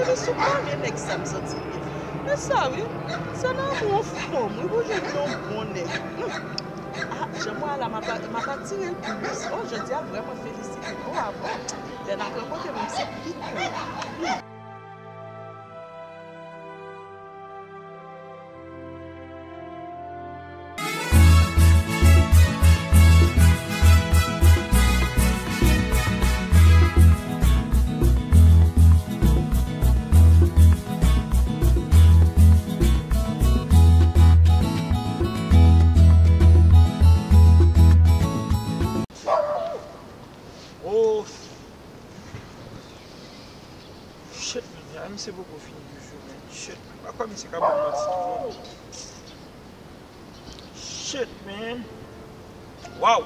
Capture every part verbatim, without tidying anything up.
Se sou premye nèg sa m santi li. Men sa wi, se lanmou an fòm wi pou jwenn yon bon nèg. Hmm. Ah, jan m wè a la, m ap, m ap atire l plis. Oh, jodi a vrèman felisite. Oh, a bon. Lè n ap rankontre menm se pit pou. Hmm. Oh. Shit, man. Ya, misye poko fini toujou, man. Shit, man. Pa kwè misye ka ban m manti toujou. Shit, man. Wow.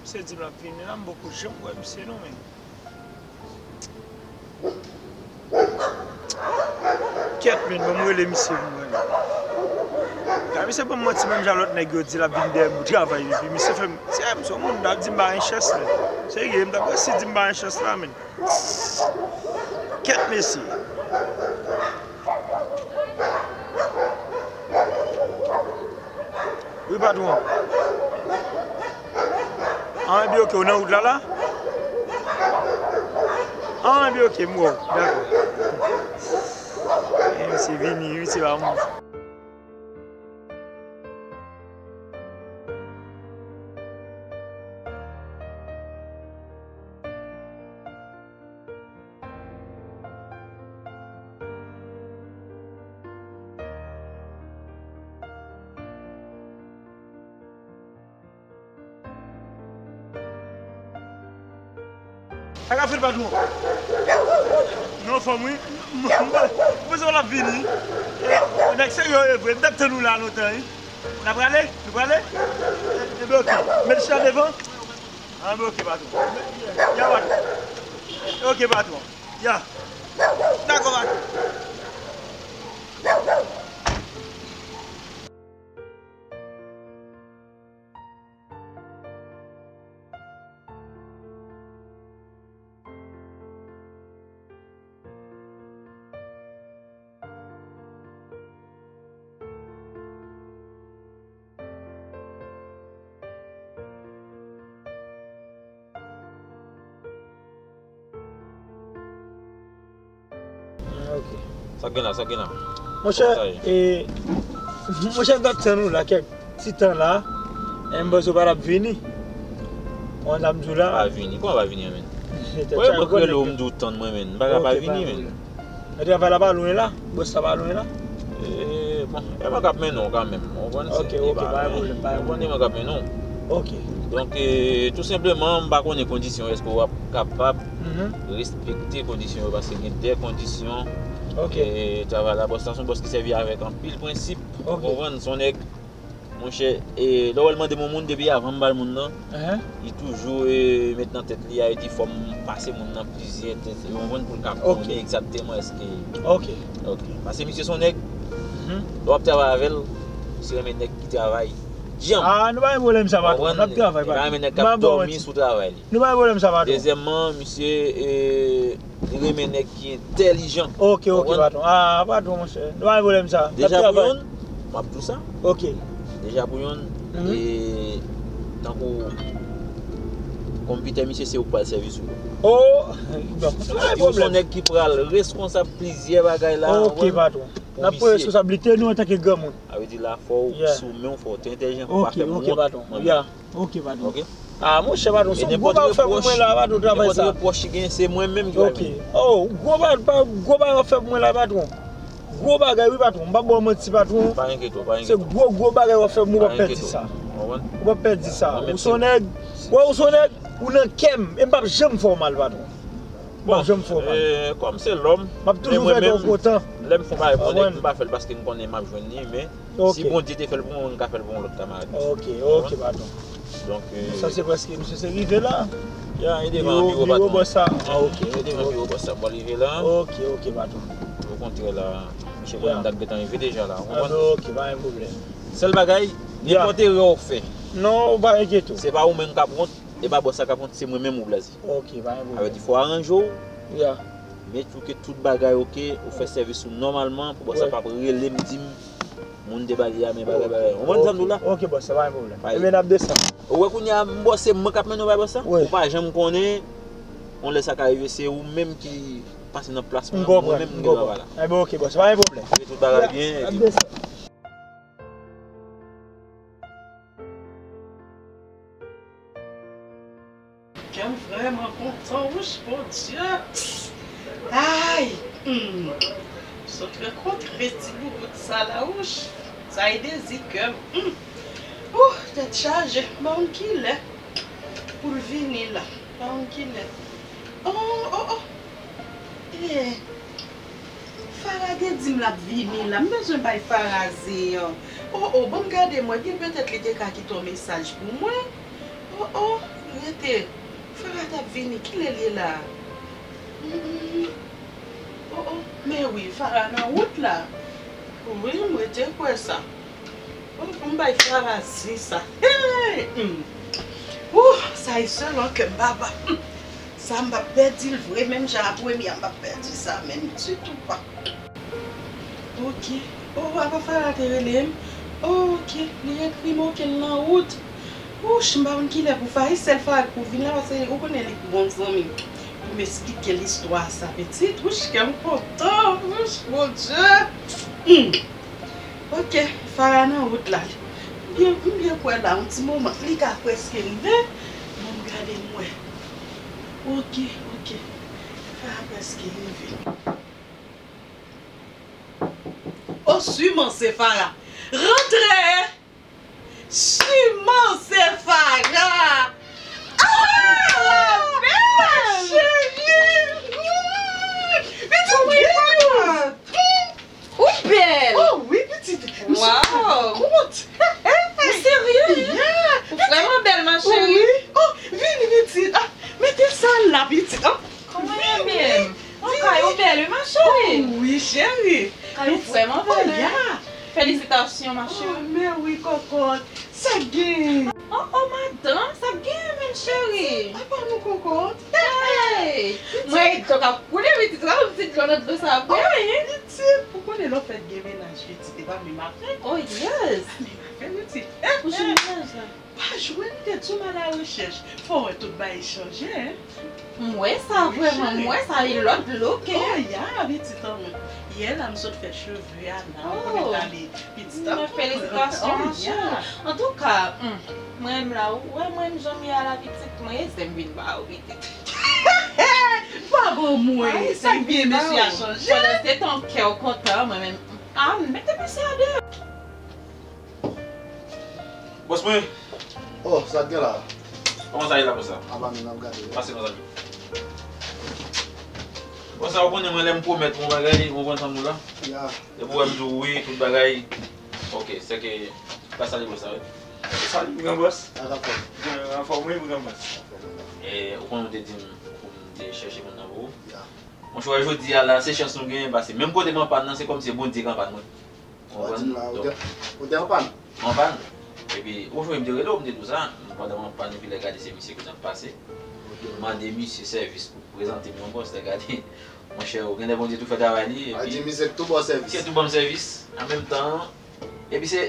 Misye di m l ap vini la, m poko janm wè misye non, man. Kèt, men, ban m rele misye pou mwen. Gade, misye ban m manti, menm jan lòt nèg yo di l ap vin dèyè m pou travay, epi misye fè m, se, m se yon moun, m t ap di m pa gen chans la. Serye, m t ap resi di m pa gen chans la, men. Kèt, mesye. Wi, patwon. An, epi oke, ou nan wout la, la? An, epi oke, m wè w. Dakò. E, misye vini, misye pa moun. Sa k ap fèt, patwon? Non, fanm, wi. M, m, m panse w ap vini. E, nèg serye w ye vre. M t ap tann ou la lontan, wi. N a prale? Nou prale? E, ebyen, oke. Met chita devan. An, ebyen, oke, patwon. Ya, patwon. Oke, patwon. Ya. Dakò, patwon. Ah, ok. Sa k gen la, sa k gen la? Monchè, sa ye? E, monchè, m t ap tann ou la kèk ti tan la. E m panse w pa t ap vini. Konn sa m di w la. Pa vini? Kòman pa vini an, menn? Tèt chaje. Ou kwè lè w m di w tann mwen, menn. M pa ka pa vini, menn. Men travay la pa lwen la, bòs la pa lwen la. E, bon, e mwen k ap mennen w kanmenm, ou konprann? Ok, ok, pa gen pwoblèm, pa gen pwoblèm. Ou konprann, e mwen k ap mennen w. Ok. Donk, e, tou senpleman, m pa konnen kondisyon, èske w ap kapab respekte kondisyon yo, paske gen de kondisyon. Ok. E, travay la, bòs la se yon bòs ki sèvi avèk anpil prensip, ou konprann, se yon nèg Monchè, e, lè w wè l mande m yon moun, depi avan m ba l moun nan, li toujou, e, met nan tèt li a, li di fò m pase moun nan plizyè tèt, ou konprann, pou l ka konnen egzakteman èske. Ok. Ok. Paske misye se yon nèg, lè w ap travay avè l, misye renmen nèg ki travay djanm. Ah, nou pa gen pwoblèm sa, patwon. N ap travay, patwon. Li pa renmen nèg k ap dòmi sou travay li. Nou pa gen pwoblèm sa, patwon. Dezyèmman, misye, e, li renmen nèg ki entèlijan. Ok, ok, patwon. Ah, patwon, monchè. Nou pa gen pwoblèm sa. Deja pou youn, m ap di w sa. Ok. Deja pou youn, e, tankou konpitè misye, se ou k pral sèvi sou yo. Oh, bon. Sa vle di ou se yon nèg ki pral reskonsab plizyè bagay la, ou konprann? Ok, patwon. N ap pran responsablite nou antanke granmoun. Sa vle di la, fò w sou men w, fò w te entèlijan, fò w pa fè m wont, mwen menm. Ok, patwon. Ok? Ah, monchè, patwon, se yon gwo bagay w fè pou mwen la, patwon, travay sa. Nenpòt repwòch ki gen, se mwen menm ki va vini. Ok. Oh, gwo bagay, gwo bagay w fè pou mwen la, patwon. Gwo bagay, wi, patwon. M p ap ba w manti, patwon. Pa enkyete w, pa enkyete w. Se gwo, gwo bagay w ap fè pou mwen, ou p ap pèdi sa. Ou p ap pèdi sa. Ou se yon nèg, wè, ou se yon nèg, ou nan kè m, e m p ap janm fè w mal, patwon. M p ap janm fè w mal. Bon, e, kòm se lòm, m ap toujou fè kè w kontan. Lè m fè yon bagay pou yon nèg, m pa fè l paske m konnen m ap jwenn li, men si Bondye te fè l pou mwen, m ka fè l pou yon lòt kamarad. Ok, ok, patwon. Donk, e, sa se prèske, misye se rive la. Ya, e devan biwo bòs la. Ah, ok. E devan biwo bòs la, m pral rive la. Ok, ok, patwon. Okontrè la, misye konnen m t ap gentan rive deja la, ou konprann? Ah, ok, pa gen pwoblèm. Sèl bagay, nenpòt erè w fè. Non, ou pa enkyete w. Se pa ou menm k ap wont. E pa bòs la k ap kont, se mwen menm ou blaze. Ok, pa gen pwoblèm. Sa vle di fò w aranje w, mete ou ke tout bagay ok, ou fè sèvis ou nòmalman, pou bòs la p ap rele m di m, moun te ba li a, men bagay, bagay. Ou konprann sa m di w la? Ok, bòs, sa pa gen pwoblèm. Ebyen, n ap desann. Ou wè kounye a, m bòs, se mwen k ap mennen w bay bòs la? Wi. Ou pa janm konnen, yon lè sa ka rive, se ou menm ki pase nan plas mwen, mwen menm m gen dwa pa la. Ebyen, ok, bòs, sa pa gen pwoblèm. Tout bagay byen, epi Kè m vrèman kontan, wouch, Bondye. Ay! Hmm. Sot rankontre ti boubout sa la, wouch. Sa e dezi kè m. Hmm. Ouh, tèt chaje. M pa konn kilè pou l vini la. M pa konn kilè. Oh, oh, oh. Eh, Farah te di m l ap vini la. M bezwen bay Farah zen an. Oh, oh, ban m gade m wè. Byen petèt li te ka kite yon mesaj pou mwen. Oh, oh, rete. Farah t ap vini. Kilè l ye la? Mm, mm. Oh, oh, men wi, Farah nan wout la. Wi, m rete kwè sa. Oh, pou m bay Farah zen sa. Hey! Mm. Ouh, sa e sèl an kè m, papa. Mm. Sa m p ap pèdi l vre, menm jan a premye a, m p ap pèdi sa menm ditou pa. Ok. Oh, apa Farah te rele m? Oh, ok, li ekri m, ok, l nan wout. Wouch, m pa konn kilè pou Farah, sèl Farah k pou vin la, paske ou konnen li bon zanmi m. Pou m esplike l istwa sa, pitit. Wouch, kè m kontan. Wouch, Bondye. Hmm. Ok, Farah nan wout la. M byen, m byen kwè la, yon ti moman. Li ka prèske rive. Bon, m gade m wè. Ok, ok. Farah prèske rive. Oh, siman se Farah. Rantre! Siman se Farah. Ah! Bèl! Cheri! Pitit bèl! Ou bèl! Oh wi, pitit. Wow! Kont. Ou serye? Yeah! Ou vrèman bèl, ma chérie. Oh, vini, pitit. Ah, mete sa la, pitit. Ah, kòman ye menm? An kay ou bèl, wi, ma chérie. Oh wi, cheri. Kay ou vrèman bèl, hein? Felisitasyon, ma chérie. Oh, men wi, kòkòt. Sa k gen? Oh, oh, madanm, sa k gen menm, cheri? Apa nou kòkòt? Hey! Mwen, dlo k ap koule, pitit, la, yon ti dlo nan dlo sa ap gen, wi. Pitit, ou konnen lè w fèk gen mennaj, pitit, e pa menm afè. Oh, yes. Pa menm afè, pitit. Ou sou mennaj la? Pa jwenn tèt sou m a la rechèch. Fò w wè tout bagay chanje, hein? M wè sa, vrèman, m wè sa, e lòt look, hein? Oh, ya, pitit an mwen. Yè la, m sot fè cheve a la, m konnen ale pitit ap. Men felisitasyon, ma chérie. Antouka, hmm, mwen menm la, ou wè mwen menm jan m ye a la, pitit, mwen, se m vin ba ou, pitit. Pa ban mwen. Ay, sa k vin ba ou? Mesye a chanje. Pandan se tan kè w kontan, mwen menm, ah, m mete mesye a deyò. Bòs mwen. Oh, sa k gen la? Kòman sa ye la, bòs la? Apa nou n ap gade, wi. Pase, mezanmi. Bòs la, ou konnen mwen, lè m pwomèt yon bagay, ou konprann sa m di w la? Ya. Depi w wè m di w wi, tout bagay. Ok, sèke, pa salye bòs la, wi. Salut, gran bòs. Sa k ap fèt? Anfòm, wi, gran bòs. E, ou konnen ou te di m pou m te chèche moun nan pou ou? Ya. Monchè, jodi a la, se chans nou genyen, paske menm kote m an pàn nan, se kòmsi se Bondye k an pàn mwen. Ou konprann? Ou te, ou te an pàn? An pàn. Epi, ou jwenn m te rele w, m te di w sa, pandan m an pàn, epi lè gade se misye ki t ap pase. M mande misye sèvis pou prezante m yon bòs, lè gade, monchè, ou gen lè Bondye tou fè travay li, epi misye tou ba w sèvis. Misye tou ban m sèvis, an menm tan, epi se,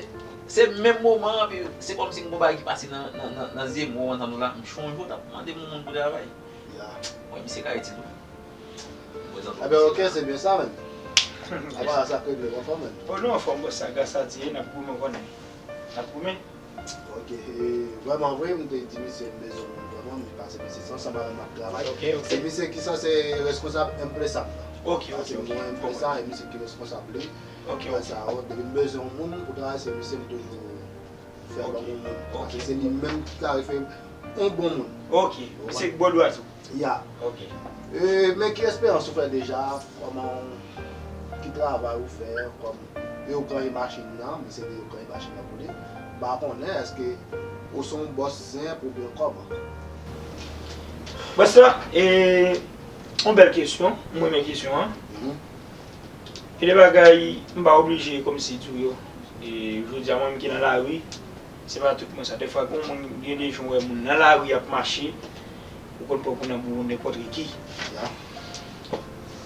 se menm moman an, epi se kòmsi m gon bagay ki pase nan, nan, nan, nan zye m, ou konprann sa m di w la, m chonje w t ap mande m yon moun pou travay. Ya. Mwen, misye ka itil ou. Mwen, zan Ebyen, ok, se byen sa, menm. Apa sa k regle, w anfòm, menm? Oh non, anfòm, bòs, sa gras a Dye, n ap goumen, w konnen. N ap goumen. Ok, e, vrèman vre, m te di misye m bezwen moun vrèman, men pase misye se ansanm avè m n ap travay. Ok, ok. Se misye ki sanse reskonsab M Play Sap la. Ok, ok, ok. Paske m gen M Play Sap, e misye ki reskonsab li. Ok, ok. Sa, depi m bezwen yon moun pou travay, se misye m toujou fè ban yon moun. Ok. Paske se li menm ki ka refere m yon bon moun. Ok. Misye ki bò dwat ou. Ya. Ok. E, men ki esperyans ou fè deja? Kòman, ki travay ou fè? Kòm, e ou ganye machin nan, men se li ou ganye machin nan pou li. M pa konnen, èske ou se yon bòs senp oubyen kòman? Bòs la, e, yon bèl kesyon. M renmen kesyon an. Mhm. Gen de bagay, m pa oblije kòmsi di w yo. E, jodi a, mwen menm ki nan lari, Se pa tout moun sa. Dèfwa, gen moun, gen de jou w wè moun nan lari ap mache, ou konn pran pou nan boubou nenpòt ki.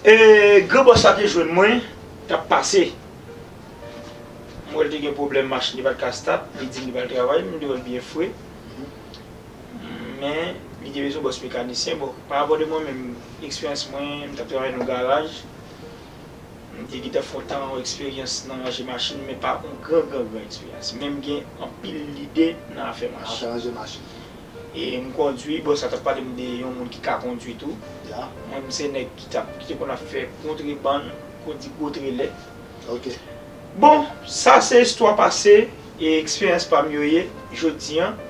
E gran bòs la te jwenn mwen, t ap pase. M wè l te gen pwoblèm, machin li pa t ka start, li di m li pral travay, m te wè l byen fre. Men, li te bezwen bòs mekanisyen. Bon, pa rapò de mwen menm, eksperyans mwen, m t ap travay nan yon garaj. M te gentan fè yon tan yon eksperyans nan ranje machin, men pa yon gran, gran, gran eksperyans. Men m gen anpil lide nan afè machin. Afè ranje machin. E m kondwi, bòs la t ap pale m de yon moun ki ka kondwi tou. Mwen, m se nèg ki t ap, ki te konn ap fè kontrebann, kondi gwo trelè. Bon, sa se istwa pase e eksperyans pa m yo ye jodi an.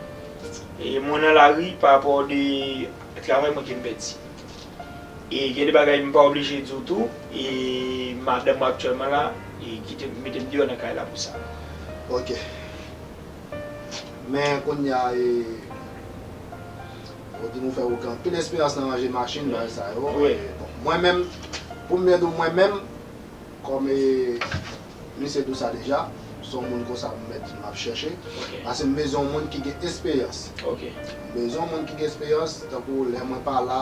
E mwen nan lari pa rapò de travay mwen ke m pèdi. E gen de bagay m pa oblije di w tou, e madanm mwen aktyèlman la, e kite m, mete m deyò nan kay la pou sa. Ok. Men kounye a, e, ou di nou fè ou gen anpil esperyans nan ranje machin, bagay sa yo. E, bon, mwen menm, pou m byen di w, mwen menm, kòm, e, misye di w sa deja, se yon moun konsa m mèt di m ap chèche. Paske m bezwen yon moun ki gen esperyans. M bezwen yon moun ki gen esperyans, tankou lè mwen pa la,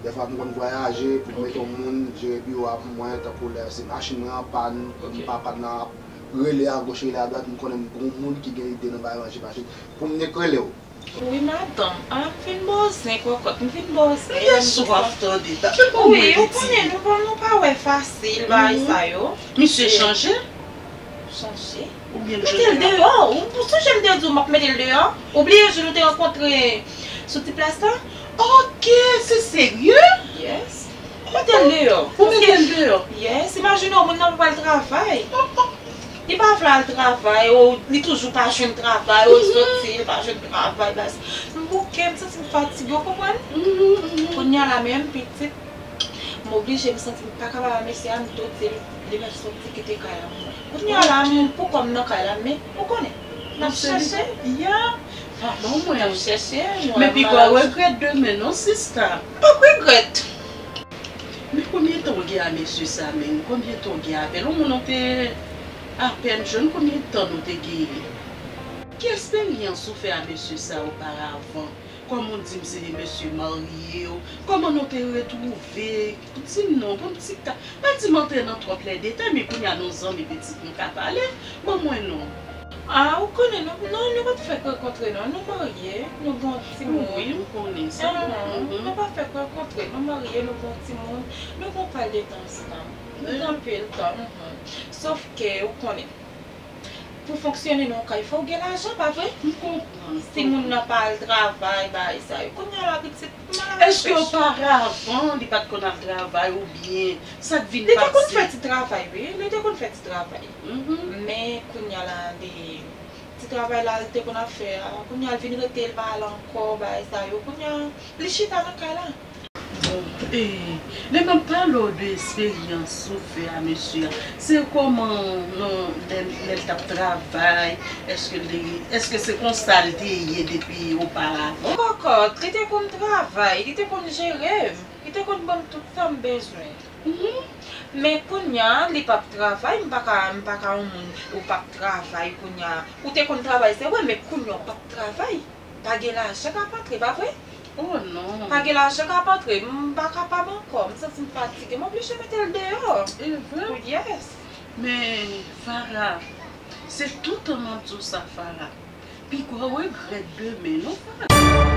dèfwa m konn vwayaje pou m mete yon moun jere biwo a pou mwen, tankou lè se machin mwen an pàn, m pa pàn nan ap rele agoch, rele adwat, m konnen m gen yon moun ki gen ide nan bagay ranje machin. Pou m nik rele w. Wi, madanm. A, m vin bòzen, kòkòt. M vin bòzen. Wi, ou konnen nou pa, nou pa wè fasil, bagay sa yo. Misye chanje? Chanje? Mete l deyò. Ou, ou sonje m te di w m ap mete l deyò? Ou bliye jou nou te rankontre sou ti plas la? Ok, se serye? Yes. Mete l deyò. Ou mete l deyò? Yes, imajine w, moun nan pa pral travay. Li pa vle al travay, ou li toujou pa jwenn travay, ou soti, li pa jwenn travay, baz. M bouke, m santi m fatige, ou konprann? Kounye a la menm, pitit, m oblije, m santi m pa kapab a mesye a, m tou di l, li mèt soti kite kay la, m wè. Kounye a la, m, poukò m nan kay la, men, ou konnen, n ap chèche. Ya. N ap chèche, nou. Men piko a regrèt demen, non, sista. M p ap regrèt. Men konbyen tan w gen a mesye sa menm? Konbyen tan w gen avè l? Yon moun ou te apèn jwenn, konbyen tan nou te genyen? Ki esperyans ou fè a mesye sa oparavan? Kòm ou di m se de mesye marye w, kòman nou te retwouve? Di m non, pou m ti ka, pa di m antre nan twòp lè detay, men kounye a nou zanmi, pitit, nou ka pale. Ban mwen non. A, ou konnen, nou, non, nou pa t fèk rankontre non, nou marye, nou gen yon timoun. Wi, m konnen sa. Ahn, nou pa fèk rankontre, nou marye, nou gen yon timoun, nou gen yon pil de tan ansanm. Nou gen anpil tan, mhm. Sòf ke, ou konnen, pou fonksyone nan yon kay, fò w gen lajan, pa vre? M konprann. Timoun nan pa al travay, bagay sa yo. Kounye a la, pitit, Èske oparavan li pa t konn al travay oubyen sa k vin pase? Li te konn fè ti travay, wi. Li te konn fè ti travay. Men kounye a la, li, ti travay la li te konn ap fè a, kounye a l vin rete, l pa al ankò, bagay sa yo. Kounye a, li chita nan kay la. Bon, e, lè m ap pale w de esperyans ou fè a mesye a, se kòman, non, lè, lè l t ap travay, èske li, èske se konsa l te ye depi oparavan? Kòkòt, li te konn travay, li te konn jere m, li te konn ban m tout sa m bezwen. Men kounye a, li p ap travay, m pa ka, m pa ka yon moun, ou p ap travay kounye a. Ou te konn travay, se vre, men kounye a, ou p ap travay. Pa gen lajan k ap antre, pa vre? Oh non. Pa gen lajan k ap antre, m pa kapab ankò, m santi m fatige, m oblije mete l deyò. E vre? Yes. Men, Farah, se tout tan m ap di w sa, Farah. Piko w regrèt demen, non, Farah.